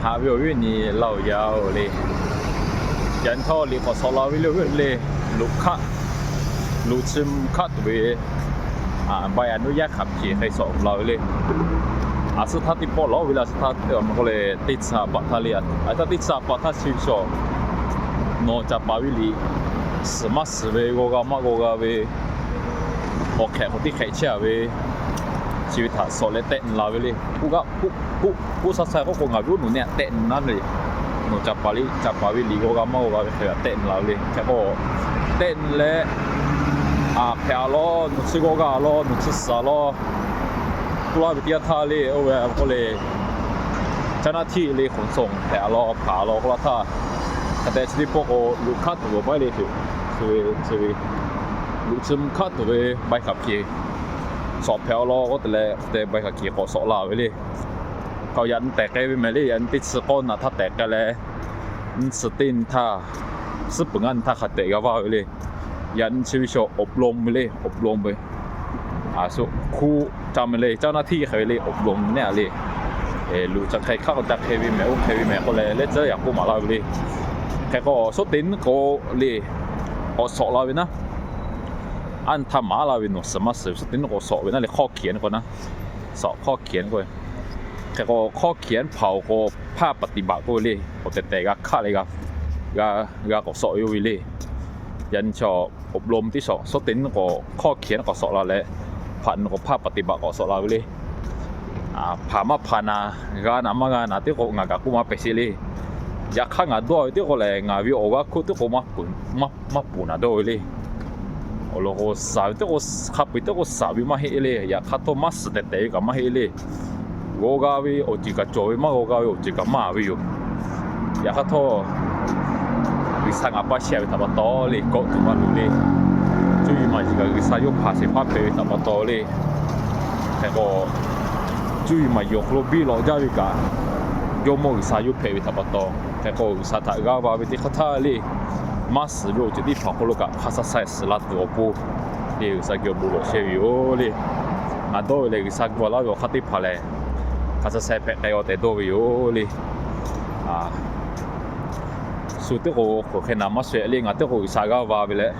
Haꞈ ve awˬ viˉ awˬ nyi laˇ oˬ yaˇ oˬ le. Yaꞈ nyi htawˇ liꞈ k'awꞈ shawˍ la ve le, oˇ ve le, loꞈ hkaˆ, loꞈ chi hkaˆ tuˬ ve, bai a nuˇ yaˇ hk'aˬ hkiˬ hk'e shawˍ la ve le. A suh htaˇ teˇ pawˆ lawˬ ve le, a suh htaˇ k'oˆ leh teˇ chi a paˍ htaˇ le, a htaˇ teˇ chi a paˍ htaˇ chi ve shawˍ. Nawˬ caˍ paˍ ve liꞈ suhˍ maˇ suhˍ ve, g'aw g'a maˇ g'aw g'a ve, awˬ hk'ehꞈ k'awꞈ teˇ hk'ehꞈ chehˇ a ve, chi ve htaꞈ shawˍ leh tehˆ la ve le. K'oˆ g'aˇ k'oˆ, k'oˆ, k'oˆ sha sha k'oˆ k'o, ngaˬ ve oˇ nawˬ nehˆ tehˆ naˉ le. Nawˬ caˍ paˍ le, caˍ paˍ ve liꞈ g'aw g'a maˇ g'aw g'a ve hk'e tehˆ la ve le. Hk'e k'o, tehˆ leh, a hpehꞈ a lawˬ, nawˬ chi g'aw g'a a lawˬ, nawˬ chi suhˍ a lawˬ, k'oˆ laˇ ve teˇ yanˇ htaˇ le, oˇ ve k'oˆ le, caˇ naˇ htiˆ le hk'oꞈ tsoˬ hpehꞈ a lawˬ, hpaˍ a lawˬ k'oˆ laˇ htaˇ, hk'e te chi teˇ pawˆ k'o, loꞈ hkaˆ tuˬ ve baiˉ le tuˬ, chi ve, chi ve, loꞈ chi hkaˆ tuˬ ve bai hk'aˬ hkiˬ shawˍ hpehꞈ a lawˬ k'oˆ te leh, hk'e te bai hk'aˬ hkiˬ k'awꞈ shawˍ la ve le. K'o yaꞈ nyi tehˬ k'ai ve mehˍ le, yaꞈ nyi teˇ chi k'awˇ naꞈ htaˇ tehˬ k'ai leh, nyi chi teˇ nyi htaˇ, suhˉ peuˬ ngaˇ nyi htaˇ hk'a tehꞈ g'a vaˇ ve le. Yaꞈ nyi chi ve shawˍ อบรม ve le, อบรม ve. A shu hkuˆ ca mehˍ le, caˇ naˇ htiˆ hk'e ve le, อบรม nehˆ a le. Loꞈ ca hk'e hkaˆ k'awꞈ ca hk'e ve mehˍ, oˇ hk'e ve mehˍ k'oˆ leh leh tcuhˉ yaꞈ k'oˆ maˍ laˇ ve le. Hk'e k'o, sawˉ teꞈ nyiˇ k'o le, k'awꞈ shawˍ la ve naˉ. A nyi htaˇ maˍ laˇ ve nawˬ suhˍ maˇ suhˍ ve sawˉ teꞈ nyiˇ k'o shawˍ ve naˉ le, hkawˇ hkiˬ k'o naˉ. Shawˍ hkawˇ hkiˬ k'o, hk'e k'o hkawˇ hkiˬ hpaˍ-oˬ k'o, hpaˇ ปฏิบัติ k'oˆ ve le, k'awꞈ tehˬ tehˬ g'a hkaˆ leh g'a, g'a k'awꞈ shawˍ ve oˇ ve le. Yaꞈ nyi chaw อบรม teˇ shawˍ sawˉ teꞈ nyiˇ k'o hkawˇ hkiˬ k'awꞈ shawˍ la leh, hpaˍ nyi k'o hpaˇ ปฏิบัติ k'awꞈ shawˍ la ve le. Hpaˍ maˇ hpaˍ naˍ, g'a naˍ maˇ g'a naˍ teˇ k'o ngaˬ kaꞈ k'oˆ maˇ pehꞈ sheˍ le. Yaꞈ hk'aˇ ngaˬ dawˇ ve teˇ k'o lehˬ, ngaˬ ve awˬ g'aˇ hkuˆ teˇ k'o maˇ ponˬ naˍ dawˇ ve le. Awˬ lawn k'o, shaˍ ve teˇ k'o, hk'a peu-eˬ teˇ k'o shaˍ ve maˇ heˆ le. Yaꞈ hk'aˇ htawˇ maˇ suhˍ tehˬ tehˬ ve kaꞈ maˇ heˆ le. G'aw g'a ve awˬ ceuˬ kaꞈ cawˬ ve, maˇ g'aw g'a ve awˬ ceuˬ kaꞈ maˇ ve yoˬ. Yaꞈ hk'aˇ htawˇ, G'uiˬsha ngaˬ paˇ shehˇ ve htaꞈ pa taw le, kawˆ tuˬ maˇ luˬ le. Cuˇ yiˍ maˬ yiˍ kaꞈ G'uiˬsha yawˇ hpaˍ shehˍ hpaˇ hpehꞈ ve htaꞈ pa taw le. Hk'e k'o, cuˇ yiˍ maˬ yiˍ awˬ hk'aw lo biˇ lawꞈ jaˇ ve kaꞈ, Jawˇmawˇ G'uiˬsha yawˇ hpehꞈ ve htaꞈ pa taw, hk'e k'o G'uiˬsha htaꞈ g'aˇ va ve teˇ hk'aˇ htaˇ le, maˇ suhˍ ve awˬ ceuˬ teˇ hpaˍ awˬ hk'aw lo kaꞈ hk'a sha sha suhˍ la tuˬ awˬ pon le, G'uiˬsha geh awˬ bon lawˬ chehˇ ve yoˬ le. Ngaˬ dawˇ ve lehˬ, G'uiˬsha gu a laˇ ve awˬ hk'aˇ teˇ hpaˍ lehˬ, hk'a sha sha hpehꞈ k'ai-a tehꞈ dawˇ ve yoˬ le. Shu teˇ k'o hk'aˬ hk'e naˍ maˇ shehˍ le, ngaˬ teˇ k'o G'uiˬsha g'aˇ va ve leh,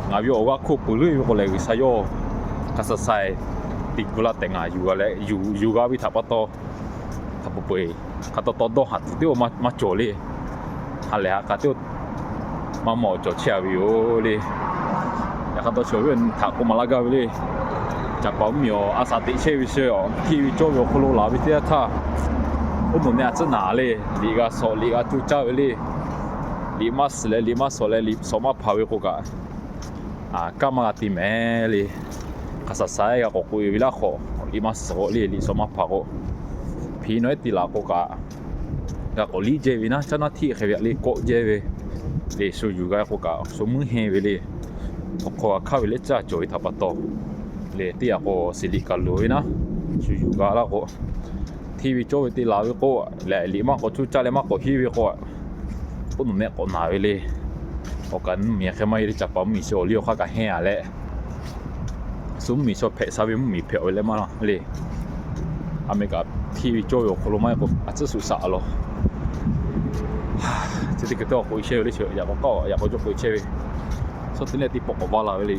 ngaˬ ve awˬ g'aˇ hkuˇ peuˬ leuˉ ve k'o lehˬ, G'uiˬsha yawˇ hk'a sha sha tiꞈ gu laˇ tehꞈ ngaˬ yuˬ g'a leh, yuˬ g'a ve htaꞈ pa taw, hk'a peu-eˬ hk'a taw taw dawˇ haˍ tuˬ teˇ maˇ cawˬ le. Ha lehˬ ha k'a teˇ maˇ mawˬ cawˬ chehˇ a ve yoˬ le. Yaꞈ hk'aˇ taw chaw ve htaꞈ k'oˆ maˍ laˇ gaˇ ve le. Caˍ paˍ mvuhˇmiˬ awˬ a shaˍ teꞈ chehˇ ve chi awˬ htiˇ ve cawˇ ve awˬ hk'aw lo laˬ ve teˇ yanˇ htaˇ, oˇ nawˬ neh a tcuhˉ naˍ le. Liꞈ g'a shawˍ, liꞈ g'a cuˇ caˇ ve le. Liꞈ maˇ suhˍ leh, liꞈ maˇ shawˍ leh, liꞈ shawˍ maˇ hpaˍ ve k'o kaꞈ, kanˉ maˇ g'a te mehˍ le. Hk'a sha sha g'a k'awꞈ k'oꞈ e ve laˇ hk'awꞈ, liꞈ maˇ suhˍ k'o le, liꞈ shawˍ maˇ hpaˍ k'o, hpi nawˬ ehˉ te laˬ k'o kaꞈ, g'a k'awꞈ liˇ jehˇ ve naˉ, caˇ naˉ htiˆ hk'e ve le kawˆ jehˇ ve le, shu yuˬ g'a k'o kaꞈ shu meuˉ henˇ ve le. Awˬ hk'aw g'a hkaˇ ve leh caˇ cawˬ ve htaꞈ pa taw le, teˇ yaꞈ k'o shiˍ liꞈ kaꞈ loˍ ve naˉ, shu yuˬ g'a laˇ k'o, htiˇ ve cawˇ ve te laˬ ve k'o, lehˬ liꞈ maˇ k'awꞈ cuˇ caˇ leh maˇ k'awꞈ hiˉ ve k'o, oˇ nawˬ neh k'awꞈ naˍ ve le. Awˬ kaꞈ mvuhˇmiˬ hk'e maˇ heˆ le, caˍ paˍ mvuhˇmiˬ chi awˬ liˇ awˬ hk'aˇ kaꞈ henˇ a leh, shu mvuhˇmiˬ chaw hpehꞈ sha ve mvuhˇmiˬ hpehꞈ ve leh maˇ le. A meh kaꞈ htiˇ ve cawˇ ve awˬ hk'aw lo maˇ heˆ k'o a tcuhˉ shuˍ shaꞈ a lawˬ. Chi teˇ hk'e te k'oˆ chehˇ ve le, yaꞈ k'o k'aˇ yaꞈ k'o cawˇ k'oꞈ e chehˇ ve, sawˉ teꞈ leh teˇ pawˆ k'awꞈ vaˇ la ve le.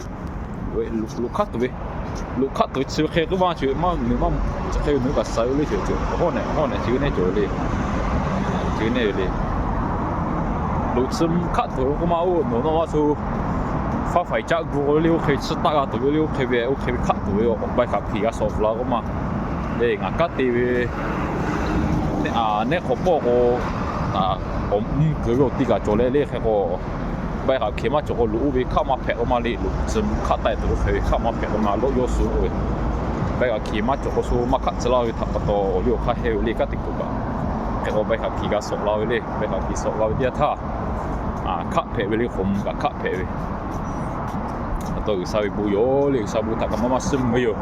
Loꞈ hkaˆ tuˬ ve, loꞈ hkaˆ tuˬ ve chi ve hk'e k'oˆ maˇ chi ve maˇ nuˬ maˇ, chi hk'e ve nuˬ kaꞈ suh ve le, chi ve hawˉ nehˬ hawˉ nehˬ chi ve nehˬ cawˬ ve le. Chi ve nehˬ ve le. Loꞈ chi hkaˆ tuˬ ve k'oˆ maˇ, oˇ nawˬ nawˇ maˇ shu faˉ faiˍ caˆ gu ve le, oˇ hk'e chi taˆ g'a tuˬ ve le, oˇ hk'e ve oˇ hk'e ve hkaˆ tuˬ ve awˬ bai hk'aˬ hkiˬ g'a shawˍ la k'oˆ maˇ. Le ngaˬ kanˉ te ve nehˉ k'awꞈ pawˆ k'o, awˬ mvuhˇ kuiˬ ve awˬ ti kaꞈ cawˬ leh le hk'e k'o, bai hk'aˬ hkiˬ maˇ cawˬ k'o loꞈ oˇ ve hkaˆ maˇ hpehꞈ k'oˆ maˇ le, loꞈ chi hkaˆ taˆ tuˬ oˇ hk'e ve hkaˆ maˇ hpehꞈ k'oˆ maˇ, loꞈ yawˇ shu oˇ ve bai hk'aˬ hkiˬ maˇ cawˬ k'o shu maˇ hkaˆ tcuh laˇ ve htaꞈ pa taw awˬ liˇ awˬ hk'aˇ henˇ ve le, kanˉ te kuiˬ kaꞈ. Hk'e k'o bai hk'aˬ hkiˬ g'a shawˍ la ve le, bai hk'aˬ hkiˬ shawˍ la ve teˇ yanˇ htaˇ, hkaˆ hpehꞈ ve le, hk'awꞈ mvuh kaꞈ hkaˆ hpehꞈ ve. A taw G'uiˬsha ve bon yoˬ le, G'uiˬsha bon htaꞈ kaꞈ maˇ maˇ suhˉ mvuh ve yoˬ.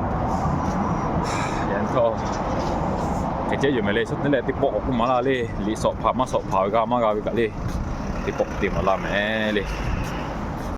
Yaꞈ nyi htawˇ, hk'e ceh yoˬ mehˍ le, sawˉ teꞈ leh teˇ pawˆ k'awꞈ k'oˆ maˍ laˇ le, liꞈ shawˍ hpaˍ maˇ shawˍ hpaˍ ve g'a maˇ g'a ve kaꞈ le, teˇ pawˆ te maˍ laˇ mehˍ le.